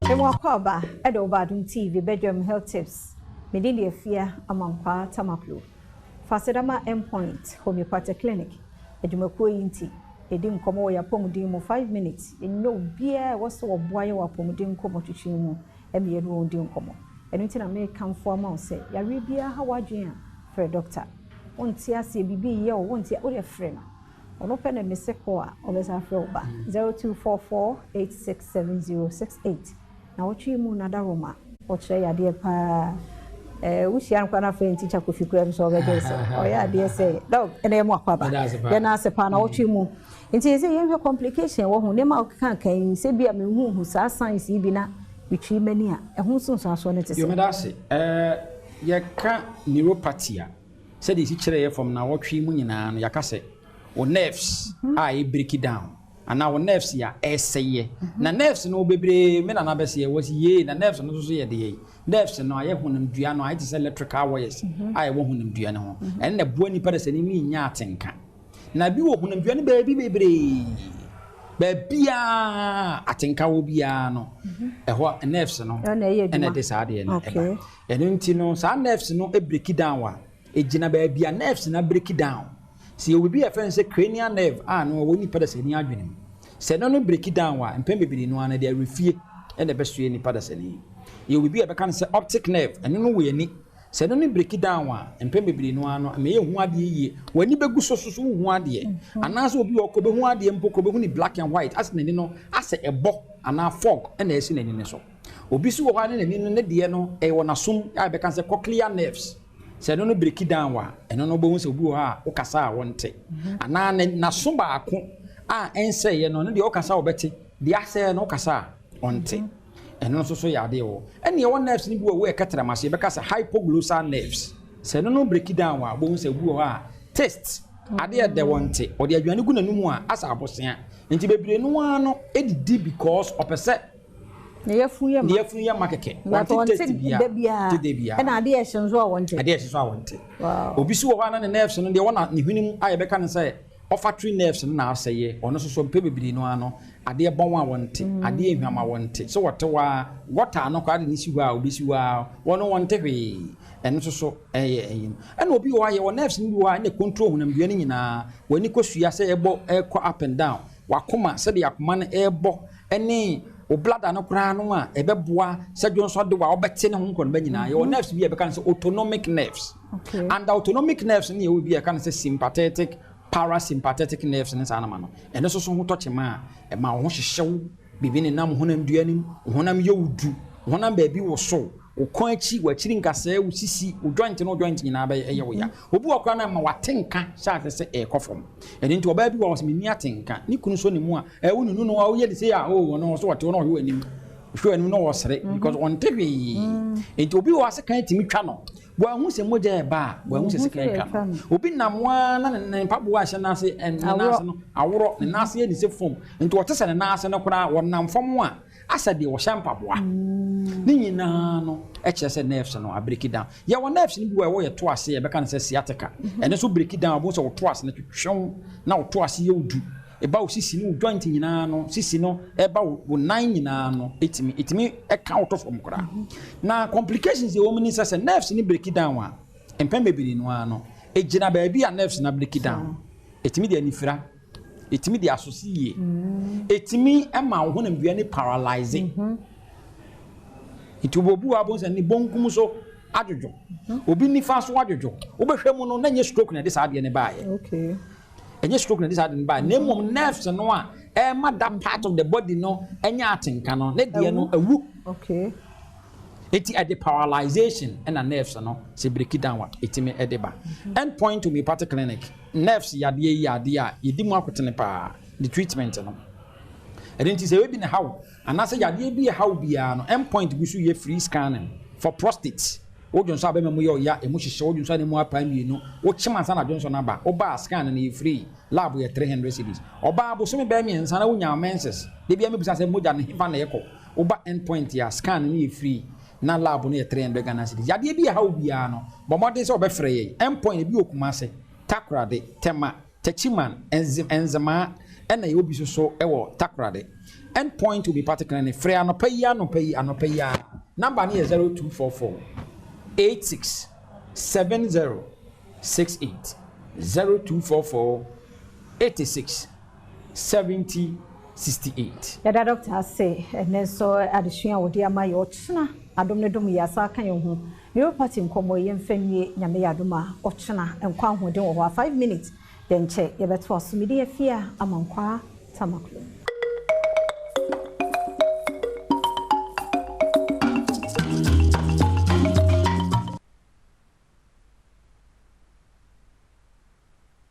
Mema akwaaba ɛde wo ba Adom TV Bedwam Health Tips. Mede de Afia Amankwaa Tamaklo. Fasedama Endpoint Homeopathic Clinic. Adwumakuo yi nti, yɛdi nkɔmmɔ wɔ yɛapɔmuden mu 5 minutes. Yɛnyɛ obiara a ɛwɔ sɛ wɔboa yɛ wɔ apɔmuden nkɔmmɔtwitwi mu ɛma yɛne wɔn di nkɔmmɔ. Ɛno nti na mekamfo ama wo sɛ yareɛ biara ha w'adwene a, frɛ doctor. Wonte aseɛ, biribi yɛ wo, wonte, wode frɛ no. Ɔno pɛ na mese kɔ a, ɔbɛsa frɛ wo ba. 0244 867068. Na wɔtwe mu nada Roma. Ɔkyerɛ yadeɛ paa. Wohyia no koraa na afei Teacher Kofi koraa bi sɛ ɔbɛgye sɛ ɔyɛ adeɛ sɛ dɔg ɛna ɛmu akɔ aba. Yɛn ase paa na wɔtwe mu. Nti sɛ yɛnhwɛ complication wɔ ho, nneɛma a wɔkeka kan yi, sɛ bi a mehuhu saa signs yi bi na metwi m'ani a, ɛho nsonsansoɔ no te sɛ. Yomeda ase. Yɛka neuropathy a, sɛdeɛ ɛsi kyerɛ yɛ fam na wɔtwe mu nyinaa no, yɛaka sɛ wo nerves a ɛ break down anaa wo nerves a ɛsɛeɛ. Na nerves no bebree me nana bɛseɛ wɔ si yie, na nerves no nso so yɛ deɛ nerves no ayɛ honam dua no ayɛ te sɛ electrical wires a ɛwɔ honam dua no ho. Ɛno na ɛboa nipa de sɛ ne mi nya atenka. Na bi wɔ honam dua no baabi bebree, baabiaa atenka wɔ biara no, ɛhɔ nerves no ɛna ɛde saa adeɛ no ɛba. Ɛno nti no, saa nerves no break down a, ɛgyina baabi a nerves no break down. Sɛ yɛwɔ biribi a yɛfrɛ no sɛ cranial nerve a no ɛwɔ nipa dasani adwene mu. Sɛ ɛno no break down a, mpɛn bebree no ara no, ɛde awerɛfie ɛna ɛbɛsoɛ nipa dasani. Yɛwɔ biribi a yɛbɛka no sɛ optic nerve, ɛno no wɔ ani. Sɛ ɛno no break down a, mpɛn bebree no ara no, ɛma yɛnhu adeɛ yie. W'ani bɛgu so so so wohu adeɛ. Anaasɛ obi wɔ hɔ kɔ bɛhu adeɛ mpo kɔ bɛhu ne black and white, asɛ n'ani no asɛ ɛbɔ anaa fog ɛna ɛsi n'ani no so. Obi so wɔ hɔ a ne n'ani no ne deɛ no ɛwɔ n'asom a yɛbɛka sɛ cochlear nerves. Sɛ ɛno no break down a, ɛno no wobɛhu sɛ obi wɔ hɔ a wokasa a wɔnte. Anaa ne n'aso baako a ɛnsɛeɛ no, ɛno deɛ wokasa a wɔbɛte, deɛ asɛeɛ no wokasa a ɔnte. Ɛno nso so yɛ adeɛ wɔ. Ɛne ɛwɔ nerves no bi wɔ hɔ a ɛkɛtɛrɛma so, yɛbɛka sɛ hypoglossal nerves. Sɛ ɛno no break down a, wobɛhu sɛ obi wɔ hɔ a taste, adeɛ ɛdɛ wɔnte. Ɔde aduane gu n'anum a asɛ abosea. Nti bebree no ara no didi because ɔpɛ sɛ ne yafunu yɛ ma. Ne yafunu yɛ ma kɛkɛ. Wɔnte taste biara. Te da biara. Ɛna adeɛ ɛhye nso a wɔnte. Adeɛ ɛhye nso a wɔnte. Obi so wɔ hɔ a na ne nerves no deɛ wɔna ne hwene mu a yɛbɛka no sɛ olfactory nerves no na asɛeɛ. Ɔno nso so mpɛ bebree no ara no, adeɛ bɔn a wɔnte, adeɛ ehwam a wɔnte. Sɛ wɔte hɔ a, gɔta no koraa de ne si hɔ a, obesi hɔ a, wɔn wɔnte hwee. Ɛno nso so ɛyɛ ɛyi no. Ɛna obi wɔ hɔ a yɛwɔ nerves no bi wɔ hɔ a ɛna control honamdua no nyinaa. W'ani kɔsua sɛ ɛbɔ ɛkɔ up and down. Wakoma sɛdeɛ akoma no ɛrebɔ ɛne wo bladder no koraa no a ɛbɛboa sɛ dwonsɔ de wa wobɛte ne ho nkɔnba nyinaa. Yɛwɔ nerves bi a yɛbɛka no sɛ autonomic nerves. And autonomic nerves no yɛwɔ bi a yɛka no sɛ sympathetic, parasympathetic nerves ne saa nama no. Ɛno nso so ho tɔ kyema a ɛma wo ho hyehyew, biribi nenam honam dua no mu, wo honam yɛ wo du, wo honam baabi wosow, wo kɔn akyi, w'akyiri nkasɛɛ, wo sisi, wo joint ne wo joint nyinaa bɛyɛ ɛyɛ wo ya. Obi wɔ koraa na ɛma wate nka hyɛ ase sɛ ɛrekɔ fam. Ɛno nti ɔbaa bi wɔ hɔ sɛ menni atenka, ne kunu sɔ ne mu a, ɛwo nunu no a woyɛ de sei a, oh, ɔno ɔso ɔte hɔ na ɔhwɛ w'anim. Ɔhwɛ w'anim na ɔsere because ɔnte hwee. Nti obi wɔ hɔ a sekan tumi twa no. Wɔahu sɛ mogya ɛba a, wɔahu sɛ sekan twa no. Obi nam waa na ne mpaboa a ɛhyɛ n'ase, ne nan ase no, aworɔ, ne nan ase yɛ ne sɛ fam. Nti ɔte sɛ ne nan ase no koraa, wɔnam fam a, asɛ deɛ ɔhyɛ mpaboa. Ne nyinaa no kyerɛ sɛ nerves no abreak down. Yɛwɔ nerves no bi wɔ a ɛwɔ yɛ to ase a yɛbɛka no sɛ sciatica. Ɛno nso break down, wobɛhu sɛ wo to ase no twetwe na wo to ase yɛ wo du. Ɛba wo sisi ne wo joint nyinaa no, sisi no ɛba wo nan nyinaa no, ɛtumi ɛtumi ɛka wo to fam koraa. Na complications ɛwɔ mu ne sɛ sɛ nerves no break down a, mpɛn bebree no ara no, ɛgyina baabi a nerves no break down. Ɛtumi de anifira, ɛtumi de asosi yie, ɛtumi ma wo honamdua no paralyze. Nti obi wɔ abɔ sɛ ne bonkum so adwodwo, obi nifa so adwodwo. Wobɛhwɛ mu no na nyɛ stroke na ɛde saa adeɛ no baeɛ. Ɛnyɛ stroke na ɛde saa adeɛ no baeɛ, na mmom nerves no a ɛma that part of the body no ɛnyɛ atenka no, ne deɛ no awu. Eti ɛde paralyzation ɛna nerves no sɛ break down a ɛtumi ɛde ba. End Point Homeopathic Clinic, nerves yadeɛ yi adeɛ a yɛdi mu akotene paa ne treatment no. Ɛno nti sɛ ebi na haw anaasɛ yadeɛ bi ɛhaw biara no, End Point gu so yɛ free scanning for prostate. Wodwo nso a bɛma mu yɛ ɔya, emu hyehyɛ, wodwo nso a ne mu apa mmienu, wokyem ansa na dwonsɔ no aba, wobaa scan no yɛ free, lab yɛ 300 cedis. Ɔbaa bosome bɛyɛ 3 na wonya menses, da biara mebisa sɛ mogya no hefa na ɛkɔ, woba End Point a scan no yɛ free na lab no yɛ 300 Ghana cedis. Yadeɛ bi ɛhaw biara no, bɔ mmɔden sɛ wɔbɛfrɛ yɛn. End Point ebi wɔ Kumase, Takoradi, Tema, Techiman, Nzemaa, Ɛna yɛwɔ bi nso so wɔ Takoradi. End Point Homeopathic Clinic, frɛ anɔpa yi anɔpa yi anɔpa yi ara. Number no yɛ 0244 86 70 68, 0244 86 70 68. Yɛda Dɔkta ase ɛnnɛ nso adesua a ɔde ama yɛ. Ɔkyena adom ne dom yɛ asan aka yɛn ho. Neuropathy nkɔmmɔ yi yɛmfa nwie Nyame yɛ adom a ɔkyena nkwa ahoɔden wɔ hɔ a 5 minutes yɛnkyɛ yɛbɛtoa so. Mede Afia Amankwaa Tamaklo.